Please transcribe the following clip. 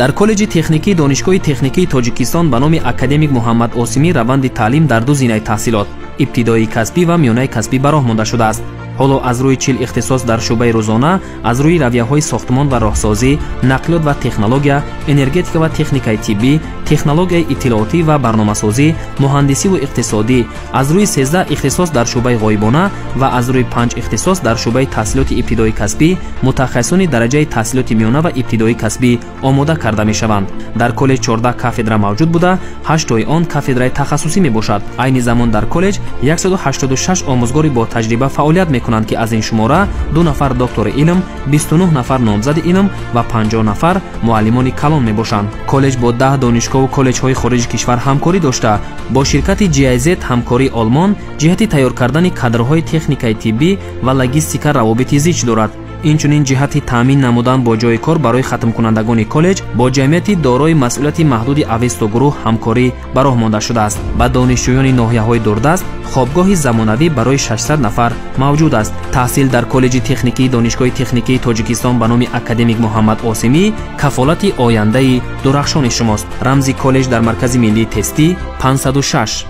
Дар коллеҷи техникии Донишгоҳи техникии Тоҷикистон ба номи академик Муҳаммад Осимӣ раванди таълим дар ду зинаи таҳсилот, ибтидоии касбӣ ва миёнаи касбӣ ба роҳ монда шудааст. Ҳоло аз рӯи 40 ихтисос дар шӯъбаи рӯзона аз рӯи равияҳои сохтмон ва роҳсозӣ, нақлиёт ва технология, энергетика ва техникаи тиббӣ, технологияи иттилоотӣ ва барномасозӣ, муҳандисиву иқтисодӣ, аз рӯи 13 ихтисос дар шӯъбаи ғоибона ва аз рӯи 5 ихтисос дар шӯъбаи таҳсилоти ибтидоии касбӣ мутахассисони дараҷаи таҳсилоти миёна ва ибтидоии касбӣ омода карда мешаванд. Дар коллеҷ 14 кафедра мавҷуд буда, 8тои он кафедраи тахассусӣ мебошад. Айни замон дар коллеҷ 186 омӯзгори бо таҷриба фаъолият мекунанд, ки аз ин шумора 2 нафар доктори илм, 29 нафар номзади илм ва 50 нафар муаллимони калон мебошанд. Коллеҷ бо 10 донишгоҳу коллеҷҳои хориҷи кишвар ҳамкорӣ дошта, бо ширкати GIZ ҳамкории Олмон ҷиҳати тайёр кардани кадрҳои техникаи тиббӣ ва логистика равобити зич дорад. Инчунин ҷиҳати таъмин намудан бо ҷойи кор барои хатмкунандагони коллеҷ бо ҷамъияти дорои масъулияти маҳдуди Авесто гурӯҳ ҳамкорӣ ба роҳ монда шудааст. Ба донишҷӯёни ноҳияҳои дурдаст хобгоҳи замонавӣ барои 600 нафар мавҷуд аст. Таҳсил дар коллеҷи техникии Донишгоҳи техникии Тоҷикистон ба номи академик Муҳаммад Осимӣ кафолати ояндаи дурахшони шумост. Рамзи коллеҷ дар Маркази миллии тестӣ 506.